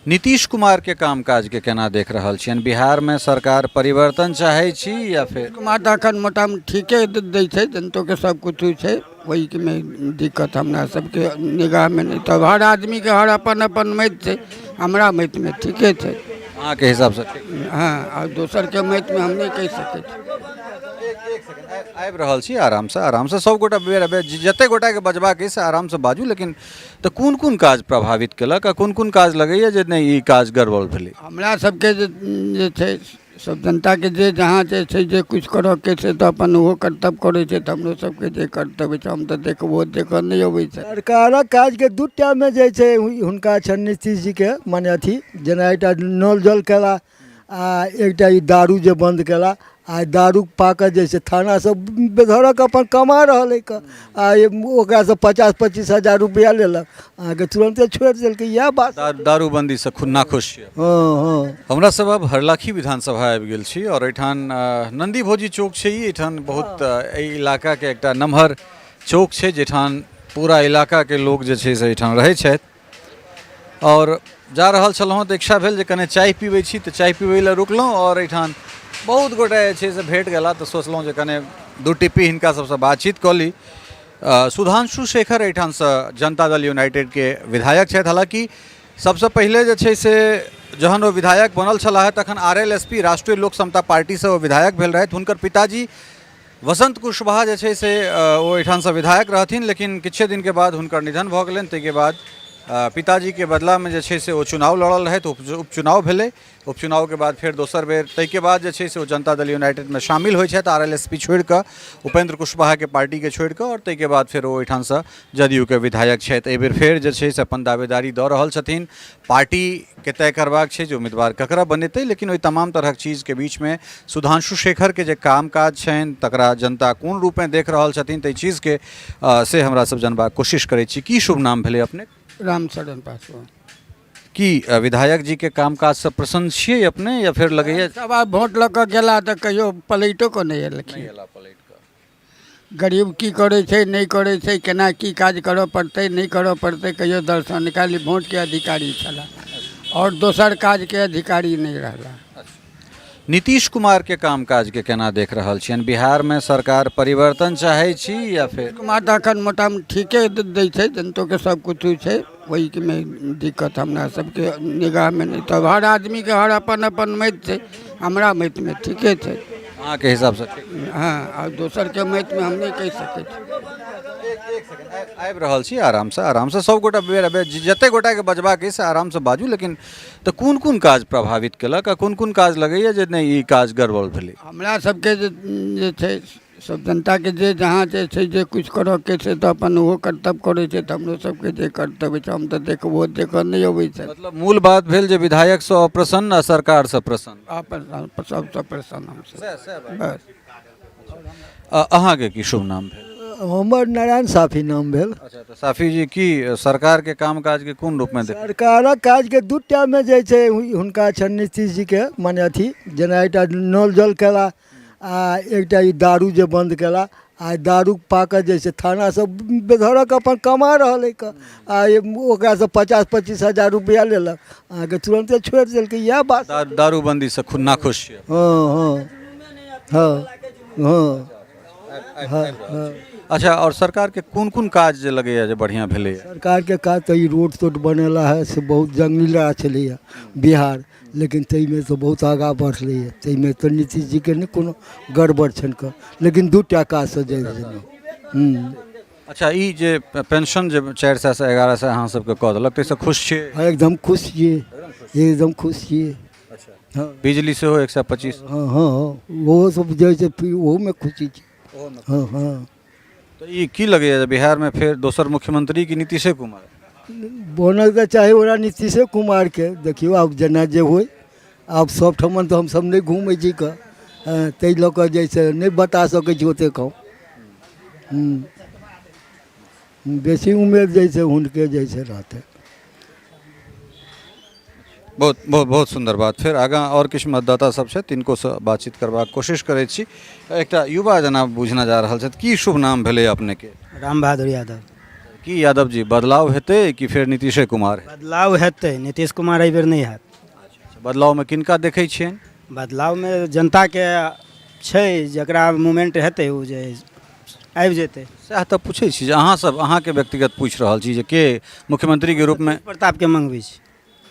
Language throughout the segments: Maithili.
नीतीश कुमारके कामकाजके केना देख रहल छियनि? बिहारमे सरकार परिवर्तन चाहै छी या फेर? कुमार तऽ एखन मोटामोटी ठीके दै छै जनतोके सब किछु छै, ओहिमे दिक्कत हमरा सबके निगाहमे नहि। तब हर आदमीके हर अपन अपन मति छै, हमरा मतिमे ठीके छै। अहाँके हिसाबसँ ठीक? हँ, आ दोसरके मतिमे हम नहि कहि सकै छी। आबि रहल छी, आरामसँ आरामसँ सभगोटा बेर बेर जतेक गोटाके बजबाक अछि से आरामसँ बाजू। लेकिन तऽ कोन कोन काज प्रभावित केलक आ कोन कोन काज लगैए जे नहि ई काज गड़बड़ भेलै? हमरा सबके जे छै सब जनताके जे जहाँ जे छै जे किछु करऽके छै तऽ अपन ओहो कर्तव्य करै छै, तऽ हमरो सबके जे कर्तव्य छै हम तऽ देखबो देखऽ नहि अबै छै। सरकारक काजके दू टामे जे छै हुनका छनि नीतीश जीके, मने अथी जेना एकटा नल जल कयला आ एकटा ई दारू जे बन्द कयला। आ दारू पाकऽ जे छै थाना सब बेधरक अपन कमा रहल अइ कऽ, आ ओकरासँ 25-25 हजार रुपैआ लेलक, अहाँके तुरन्ते छोड़ि देलकै। इएह बात। दारूबन्दीसँ नाखुश छियै? हँ। हमरा सब आब हरलाखी विधानसभा आबि गेल छी आओर एहिठाम नन्दी भौजी चौक छै। ई एहिठाम बहुत एहि इलाकाके एकटा नमहर चौक छै जाहिठाम पूरा इलाकाके लोक जे छै से एहिठाम रहै छथि। आओर जा रहल छलहुँ तऽ इच्छा भेल जे कने चाय पीबै छी, तऽ चाय पीबै लए रुकलहुँ आओर एहिठाम बहुत गोटे जे छै से भेट गेला, तऽ सोचलहुँ जे कने दू टिप्पी हिनका सबसँ बातचीत कऽ ली। सुधांशु शेखर एहिठामसँ जनता दल यूनाइटेडके विधायक छथि। हालाँकि सबसँ पहिले जे छै से जहन ओ विधायक बनल छलाह तखन आर एल एस पी राष्ट्रीय लोक समता पार्टीसँ ओ विधायक भेल रहथि। हुनकर पिताजी वसंत कुशवाहा जे छै से ओ एहिठामसँ विधायक रहथिन, लेकिन किछे दिनके बाद हुनकर निधन भऽ गेलनि। ताहिके बाद पिताजीके बदलामे जे छै से ओ चुनाव लड़ल रहथि, उपचुनाव भेलै। उपचुनावके बाद फेर दोसर बेर ताहिके बाद जे छै से ओ जनता दल यूनाइटेडमे शामिल होइ छथि, आर एल एस पी छोड़िकऽ, उपेन्द्र कुशवाहाके पार्टीके छोड़िकऽ, आओर ताहिके बाद फेर ओ ओहिठामसँ जदयूके विधायक छथि। एहिबेर फेर जे छै से अपन दावेदारी दऽ रहल छथिन। पार्टीके तय करबाक छै जे उम्मीदवार ककरा बनेतै, लेकिन ओहि तमाम तरहक चीजके बीचमे सुधांशु शेखरके जे कामकाज छनि तकरा जनता कोन रूपमे देख रहल छथिन ताहि चीजके से हमरा सब जानबाक कोशिश करै छी। की शुभ नाम भेलै अपने? रामशरण पासवान। की विधायक जी के कामकाजसँ प्रसन्न छियै अपने या फेर लगैए? सब आब वोट लऽ कऽ गेला तऽ कहियो पलैटो कऽ नहि एलखिन। पलटि कऽ गरीब की करै छै, नहि करै छै, केना की काज करऽ पड़तै, नहि करऽ पड़तै, कहियो दर्शन। खाली वोटके अधिकारी छलाह, आओर दोसर काजके अधिकारी नहि रहला। नीतीश कुमारके कामकाजके केना देख रहल छियनि? बिहारमे सरकार परिवर्तन चाहै छी या फेर? कुमार तऽ एखन मोटामोटी ठीके दै छै जनतोके सब किछु छै, ओहिमे दिक्कत हमरा सबके निगाहमे नहि। तब हर आदमीके हर अपन अपन मति छै, हमरा मतिमे ठीके छै। अहाँके हिसाबसँ ठीक? हँ, आ दोसरके मतिमे हम नहि कहि सकै छी। आबि रहल छी, आरामसँ आरामसँ सभगोटा बेर बेर जतेक गोटाके बजबाक अछि से आरामसँ बाजू। लेकिन तऽ कोन कोन काज प्रभावित केलक आ कोन कोन काज लगैए जे नहि ई काज गड़बड़ भेलै? हमरा सबके जे छै सब जनताके जे जहाँ जे छै जे किछु करऽके छै तऽ अपन ओहो कर्तव्य करै छै, तऽ हमरो सबके जे कर्तव्य छै हम तऽ देखबो देखऽ नहि अबै छै। मतलब मूल बात भेल जे विधायकसँ अप्रसन्न आ सरकारसँ प्रसन्न। अपन सबसँ प्रसन्न हमसब बस। अहाँके की शुभ नाम भेल? हमर नारायण साफी नाम भेल। अच्छा, तऽ साफी जी की सरकारके कामकाजके कोन रूपमे देख? सरकारक काजके दू टामे जे छै हुनका छनि नीतीश जीके, मने अथी जेना एकटा नल जल कयला आ एकटा ई दारू जे बन्द कयला। आ दारू पाकऽ जे छै थाना सब बेधरक अपन कमा रहल अइ कऽ, आ ओकरासँ 25-25 हजार रुपैआ लेलक, अहाँके तुरन्ते छोड़ि देलकै। इएह बात। दारूबन्दीसँ नाखुश छियै? हँ। अच्छा, आओर सरकारके कोन कोन काज जे लगैए जे बढ़िआँ भेलैए? सरकारके काज तऽ ई रोड तोड बनेला है से बहुत जंगलीला छलैए बिहार, लेकिन ताहिमे तऽ बहुत आगाँ बढ़लैए, ताहिमे तऽ नीतीश जीके नहि कोनो गड़बड़ छनि कऽ, लेकिन 2 टा काजसँ जाइ छनि। अच्छा, ई जे पेंशन जे 400सँ 1100 अहाँ सबके कऽ देलक ताहिसँ खुश छियै? हँ, एकदम खुश छियै, एकदम खुश छियै। हँ। बिजली सेहो 125? हँ, ओहो सब जे छै ओहोमे खुशी छी। हँ। तऽ ई की लगैए जे बिहारमे फेर दोसर मुख्यमंत्री कि नीतीशे कुमार? बनल तऽ चाही ओकरा नीतीशे कुमारके। देखियौ आब जेना जे होइ। आब सब ठमन तऽ हमसब नहि घूमै छी कऽ, ताहि लऽ कऽ जे छै नहि बता सकै छी ओतेक हम। बेसी उम्मीद जे छै हुनके जे छै रहतै। बहुत बहुत बहुत सुन्दर बात। फेर आगाँ आओर किछु मतदाता सब छथि, तिनकोसँ बातचीत करबाक कोशिश करै छी। एकटा युवा जेना बुझना जा रहल छथि, की शुभ नाम भेलै अपनेके? राम बहादुर यादव। की यादव जी, बदलाव हेतै कि फेर नीतीशे कुमार? बदलाव हेतै, नीतीश कुमार एहिबेर नहि हैत। बदलावमे किनका देखै छियनि? बदलावमे जनताके छै, जकरा मूवमेंट हेतै ओ जे आबि जेतै। सएह तऽ पूछै छी जे अहाँसभ, अहाँके व्यक्तिगत पूछि रहल छी जे के मुख्यमंत्रीके रूपमे? प्रतापके मंगबै छी।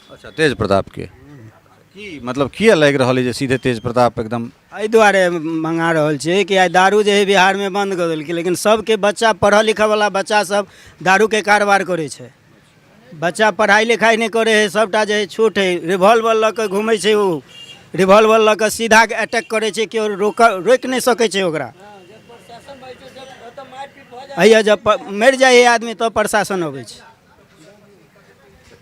अच्छा, तेज प्रतापके की मतलब, किया लागि रहल अइ जे सीधे तेज प्रताप एकदम? एहि दुआरे मंगा रहल छियै कि आइ दारू जे हइ बिहारमे बन्द कऽ देलकै, लेकिन सबके बच्चा, पढ़ऽ लिखऽवला बच्चा सब दारूके कारोबार करै छै। बच्चा पढ़ाइ लिखाइ नहि करै हइ, सबटा जे हइ छोट हइ, रिवॉल्वर लऽ कऽ घुमै छै। ओ रिवॉल्वर लऽ कऽ सीधा अटैक करै छै, केओ रोकि नहि सकै छै ओकरा। हैया जब मरि जाइ हइ आदमी तब प्रशासन अबै छै।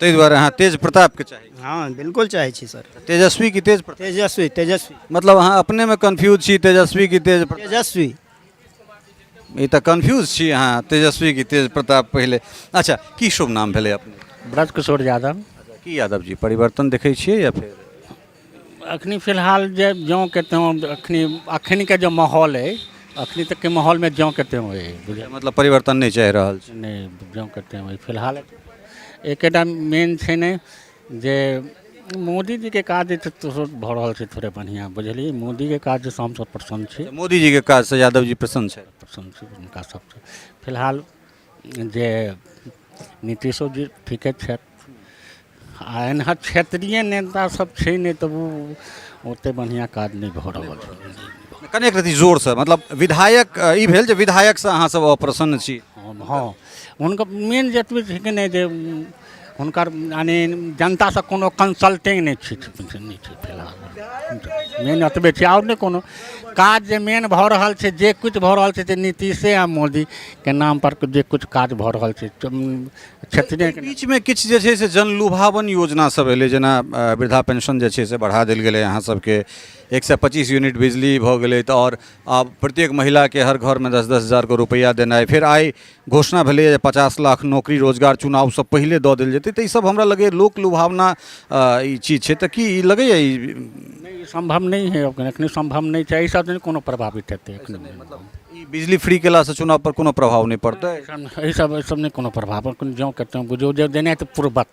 ताहि दुआरे अहाँ तेज प्रतापके चाही? हँ, बिल्कुल चाहै छी सर। तेजस्वी की तेज प्रताप? तेजस्वी, तेजस्वी। मतलब अहाँ अपनेमे कन्फ्यूज छी, तेजस्वी की तेज प्रताप? तेजस्वी। ई तऽ कन्फ्यूज छी अहाँ, तेजस्वी की तेज प्रताप पहिले। अच्छा, की शुभ नाम भेलै अपने? ब्रज किशोर यादव। अच्छा, की यादव जी, परिवर्तन देखै छियै या फेर? अखनी फिलहाल जे ज्यों के त्यों, अखनी अखनीके जे माहौल अइ, अखनी तकके माहौलमे ज्यों के त्यों अइ, बुझलियै? मतलब परिवर्तन नहि चाहि रहल छै? नहि, ज्यों के त्यों अइ फिलहाल। एकेटा मेन छै ने जे मोदीजीके काज जे छै भऽ रहल छै थोड़े बढ़िआँ, बुझलियै? मोदीके काजसँ हमसब प्रसन्न छी। मोदीजीके काजसँ यादव जी प्रसन्न छथि? प्रसन्न छी हुनका सबसँ। फिलहाल जे नीतीशो जी ठीके छथि आ एना क्षेत्रीय नेता सब छै नहि, तऽ ओ ओतेक बढ़िआँ काज नहि भऽ रहल छै। कने एक रति जोरसँ, मतलब विधायक ई भेल जे विधायकसँ अहाँ सब अप्रसन्न छी? हँ, हुनकर मेन जतबे छै कि नहि जे हुनकर यानि जनतासँ कोनो कंसल्टिंग नहि छै, नहि छै। फिलहाल मेन एतबे छै, आओर नहि कोनो काज जे मेन भऽ रहल छै। जे किछु भऽ रहल छै से नीतीशे आ मोदीके नामपर जे किछु काज भऽ रहल छै क्षेत्रीय। बीचमे किछु जे छै से जनलुभावन योजना सब एलै, जेना वृद्धा पेंशन जे छै से बढ़ा देल गेलै अहाँ सबके, 125 यूनिट बिजली भऽ गेलै, तऽ आओर आब प्रत्येक महिलाके हर घरमे 10-10 हजारके रुपैआ देनाइ, फेर आइ घोषणा भेलैए जे 50 लाख नौकरी रोजगार चुनावसँ पहिले दऽ देल जेतै, तऽ ईसब हमरा लगैए लोक लुभावना ई चीज छै, तऽ की ई लगैए ई? नहि, ई सम्भव नहि हइ, एखन सम्भव नहि छै। एहिसँ नहि कोनो प्रभावित हेतै एखन। ई बिजली फ्री केलासँ चुनाव पर कोनो प्रभाव नहि पड़तै? एहिसब नहि कोनो प्रभाव। जँ कतहु बुझू जे देने तऽ पूर्ववत।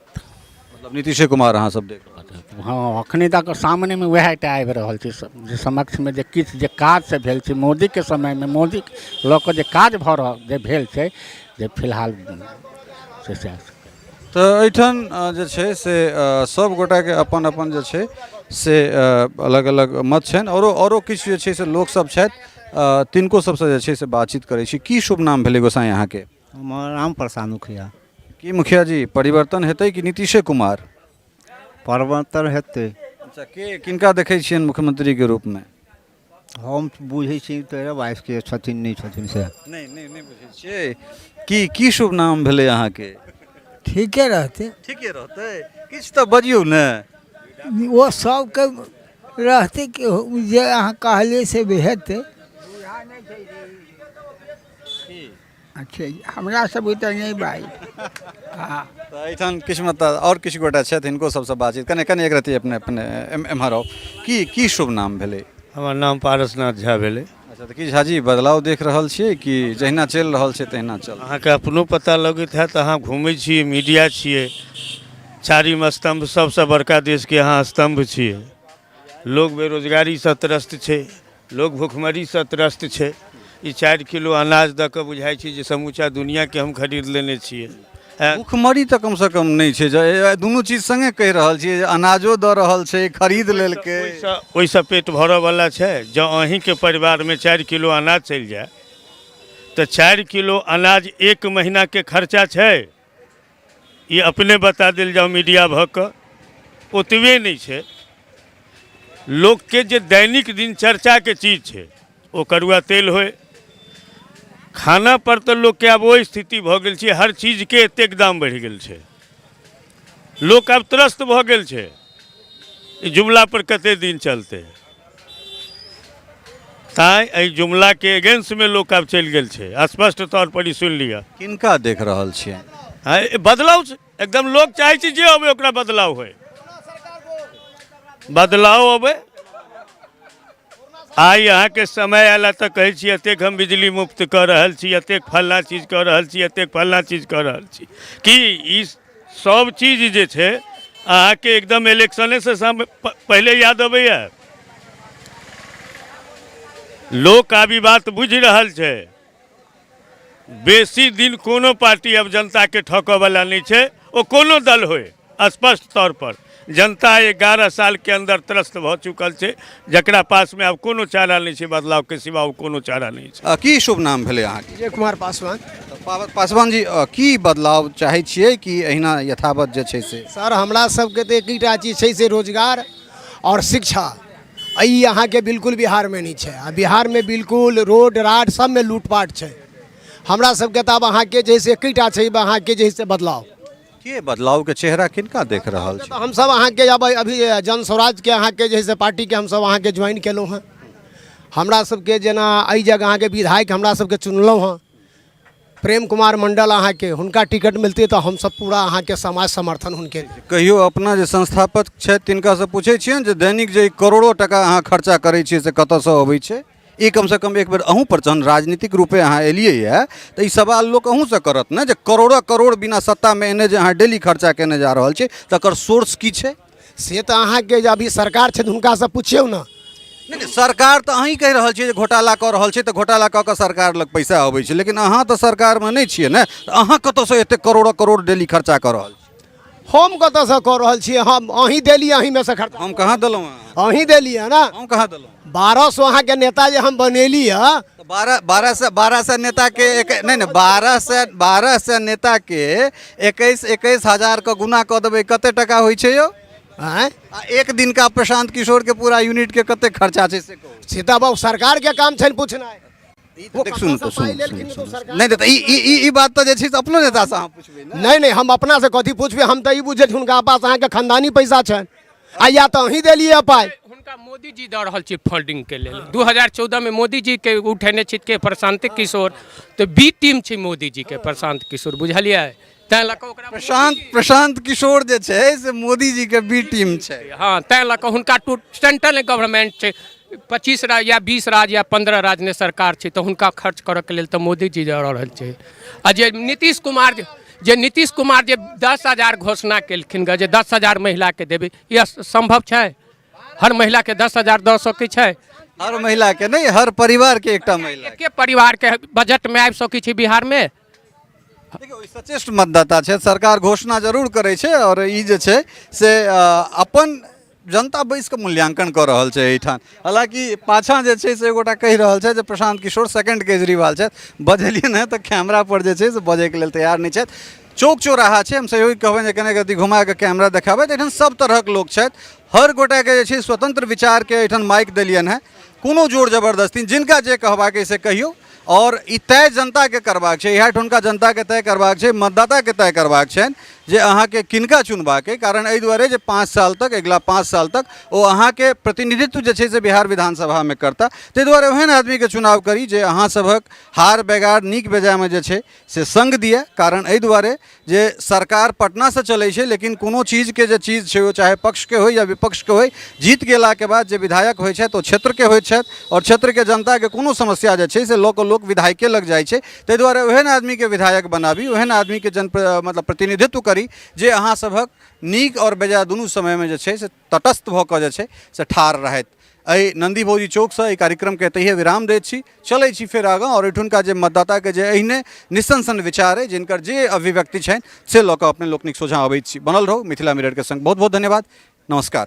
मतलब नीतीशे कुमार अहाँ सब देख रहल छी? हँ, अखनी तक सामनेमे वएह टा आबि रहल छै जे समक्षमे जे किछु जे काज से भेल छै मोदीके समयमे, मोदी लऽ कऽ जे काज भऽ रहल जे भेल छै जे फिलहाल से सएह। तऽ एहिठाम जे छै से सब गोटाके अपन अपन जे छै से अलग अलग मत छनि। औरो किछु जे छै से लोकसब छथि, तिनको सबसँ जे छै से बातचीत करै छी। की शुभ नाम भेलै गोसाई अहाँके? हमर राम प्रसाद मुखिया। की मुखिया जी, परिवर्तन हेतै कि नीतीशे कुमार? परिवर्तन हेतै। अच्छा, के किनका देखै छियनि मुख्यमंत्रीके रूपमे? हम बुझै छी तेरह बाइसके छथिन, नहि छथिन से। नहि नहि नहि बुझै छियै। की की शुभ नाम भेलै अहाँके? ठीके रहतै। ठीके रहतै? किछु तऽ बजियौ ने। ओ सबके रहतै कि जे अहाँ कहलियै से हेतै। अच्छा, हमरा सबके तऽ नहि बाज। हँ। तऽ एहिठाम किछु मतलब आओर किछु गोटा छथि, हिनको सबसँ बातचीत कने कने एक रत्ती। अपने अपने एम्हर आउ। की की शुभ नाम भेलै? हमर नाम पारसनाथ झा भेलै। अच्छा, तऽ की झाजी, बदलाव देख रहल छियै कि जहिना चलि रहल छै तहिना चल? अहाँके अपनो पता लगैत हैत, अहाँ घुमै छियै, मीडिया छियै, चारिम स्तम्भ, सबसँ बड़का देशके अहाँ स्तम्भ छियै। लोक बेरोजगारीसँ त्रस्त छै, लोक भुखमरीसँ त्रस्त छै। ई 4 किलो अनाज दऽ कऽ बुझाइ छै जे समूचा दुनिआँके हम खरीद लेने छियै। भुखमरी तऽ कमसँ कम नहि छै जे दुनू चीज सङ्गे कहि रहल छियै जे अनाजो दऽ रहल छै, खरीद लेलकै। ओहिसँ पेट भरऽवला छै? जँ अहीँके परिवारमे 4 किलो अनाज चलि जाय तऽ 4 किलो अनाज एक महीनाके खर्चा छै? ई अपने बता देल जाउ मीडिया भऽ कऽ। ओतबे नहि छै, लोकके जे दैनिक दिनचर्चाके चीज छै, ओ करुआ तेल होइ, खाना पर तऽ लोकके आब ओ स्थिति भऽ गेल छै, हर चीजके एतेक दाम बढ़ि गेल छै, लोक आब त्रस्त भऽ गेल छै। ई जुमला पर कते दिन चलतै? तैँ एहि जुमलाके एगेंस्टमे लोक आब चलि गेल छै। स्पष्ट तौर पर ई सुनि लिअ। किनका देख रहल छियै? हँ, बदलाव छै एकदम। लोक चाहै छै जे अबै ओकरा बदलाव होइ, बदलाव अबै। आइ अहाँके समय आयल तऽ कहै छी एतेक हम बिजली मुफ्त कऽ रहल छी, एतेक फल्लाँ चीज कऽ रहल छी, एतेक फल्लाँ चीज कऽ रहल छी। की ई सब चीज जे छै अहाँके एकदम इलेक्शनेसँ पहिले याद अबैए? लोक आब ई बात बुझि रहल छै। बेसी दिन कोनो पार्टी अब जनताके ठकऽवला नहि छै, ओ कोनो दल होइ। स्पष्ट तौर पर जनता 11 सालके अंदर त्रस्त भऽ चुकल छै, जकरा पासमे आब कोनो चारा नहि छै, बदलावके सिवा ओ कोनो चारा नहि छै। की शुभ नाम भेलै अहाँके? विजय कुमार पासवान। पासवान जी, की बदलाव चाहै छियै कि एहिना यथावत जे छै से? सर, हमरा सबके तऽ एकटा चीज छै से रोजगार आओर शिक्षा, ई अहाँके बिल्कुल बिहारमे नहि छै। आ बिहारमे बिल्कुल रोड राड सबमे लूटपाट छै। हमरा सबके तऽ आब अहाँके जे से एकटा छै अहाँके जे से बदलाव। के बदलावके चेहरा किनका देख रहल छी? तऽ हमसब अहाँके अब अभी जन स्वराजके अहाँके जे से पार्टीके हमसब अहाँके ज्वाइन केलहुँ हँ। हमरा सबके जेना एहि जगह अहाँके विधायक हमरा सबके चुनलहुँ हँ प्रेम कुमार मंडल, अहाँके हुनका टिकट मिलतै तऽ हमसब पूरा अहाँके समाज समर्थन हुनके। कहियो अपना जे संस्थापक छथि तिनकासँ पूछै छियनि जे दैनिक जे करोड़ो टका अहाँ खर्चा करै छियै से कतऽसँ अबै छै? ई कमसँ कम एक बेर अहूँ पर जहन राजनीतिक रूपे अहाँ एलियै यऽ तऽ ई सवाल लोक अहूँसँ करत ने जे करोड़ो करोड़ बिना सत्तामे एने जे अहाँ डेली खर्चा केने जा रहल छी तकर सोर्स की छै? से तऽ अहाँके जे अभी सरकार छै हुनकासँ पुछियौ ने। नहि नहि, सरकार तऽ अहीँ कहि रहल छियै जे घोटाला कऽ रहल छै तऽ घोटाला कऽ कऽ सरकार लग पैसा अबै छै, लेकिन अहाँ तऽ सरकारमे नहि छियै ने, तऽ अहाँ कतऽसँ एतेक करोड़ो करोड़ डेली खर्चा कऽ रहल छी? हम कतऽसँ कऽ रहल छियै? हम अहीँ देलियै, अहीँमे सँ खर्चा। हम कहाँ देलहुँ? अहीँ देलियै ने। हम कहाँ देलहुँ? 1200 अहाँके नेता जे हम बनेली हँ। तऽ 1200 नेताके एक नहि नहि, 1200 नेताके 21 हजारके गुना कऽ देबै, कते टका होइ छै यौ? आँय? आ एक दिनका प्रशांत किशोरके पूरा यूनिटके कते खर्चा छै से कहू। से तऽ आब सरकारके काम छनि पूछनाइ। देख, सुनू तऽ, सुनू सुनू सुनू, नहि तऽ ई ई ई बात तऽ जे छै से अपनो नेतासँ अहाँ पुछबै ने। नहि नहि, हम अपनासँ कथी पुछबै? हम तऽ ई बुझै छी हुनका पास अहाँके खानदानी पैसा छनि, आ या तऽ अहीँ देलियै पाइ। हुनका मोदी जी दऽ रहल छै फंडिंगके लेल। 2014मे मोदी जीके उठेने छथि के प्रशांत किशोर, तऽ बी टीम छै मोदी जीके प्रशांत किशोर, बुझलियै? तैँ लऽ कऽ ओकरा प्रशांत किशोर जे छै से मोदी जीके बी टीम छै। हँ, तैँ लऽ कऽ हुनका टू सेंट्रल गवर्नमेंट छै, 25 राज्य या 20 राज्य या 15 राज्यमे सरकार छै, तऽ हुनका खर्च करऽके लेल तऽ मोदी जी दऽ रहल छै। आ जे नीतीश कुमार जे नीतीश कुमार जे 10,000 घोषणा केलखिन ग जे 10,000 महिलाके देबै, ई सम्भव छै? हर महिलाके 10,000 दऽ सकै छै? हर महिलाके नहि, हर परिवारके एकटा महिला। एके परिवारके बजटमे आबि सकै छै बिहारमे? देखियौ, ई सचेष्ट मतदाता छै। सरकार घोषणा जरूर करै छै आओर ई जे छै से अपन जनता बैस कऽ मूल्यांकन कऽ रहल छै एहिठाम। हालाँकि पाछाँ जे छै से एगोटा कहि रहल छै जे प्रशांत किशोर सेकंड केजरीवाल छथि। बजेलियै ने तऽ कैमरा पर जे छै से बजैके लेल तैयार नहि छथि। चौक चौराहा छै, हम सहयोगी कहबनि जे कने गति घुमा कऽ कैमरा देखाबथि। एहिठाम सब तरहक लोक छथि, हर गोटाके जे छै स्वतंत्र विचारके एहिठाम माइक देलियनि हेँ, कोनो जोर जबरदस्ती, जिनका जे कहबाक अइ से कहियौ। आओर ई तय जनताके करबाक छै, इएह ठुनका जनताके तय करबाक छै, मतदाताके तय करबाक छनि जे अहाँके किनका चुनबाक अइ। कारण एहि दुआरे जे 5 साल तक, अगिला 5 साल तक ओ अहाँके प्रतिनिधित्व जे छै से बिहार विधानसभामे करता। ताहि दुआरे ओहन आदमीके चुनाव करी जे अहाँ सभक हार बेगार नीक बेजायमे जे छै से सङ्ग दिअ। कारण एहि दुआरे जे सरकार पटनासँ चलै छै, लेकिन कोनो चीजके जे चीज छै ओ चाहे पक्षके होइ या विपक्षके होइ, जीत गेलाके बाद जे विधायक होइ छथि ओ क्षेत्रके होइ छथि आओर क्षेत्रके जनताके कोनो समस्या जे छै से लऽ कऽ लोक विधायके लग जाइ छै। ताहि दुआरे ओहन आदमीके विधायक बनाबी, ओहन आदमीके जन मतलब प्रतिनिधित्व करी जे अहाँ सभक नीक आओर बेजाय दुनू समयमे जे छै से तटस्थ भऽ कऽ जे छै से ठाढ़ रहथि। एहि नन्दी भौजी चौकसँ एहि कार्यक्रमके एतहिए विराम दैत छी, चलै छी फेर आगाँ आओर एहिठुनका जे मतदाताके जे एहने निस्सन विचार अइ, जिनकर जे अभिव्यक्ति छनि से लऽ कऽ अपने लोकनिक सोझाँ अबैत छी। बनल रहू मिथिला मिररके सङ्ग। बहुत बहुत धन्यवाद, नमस्कार।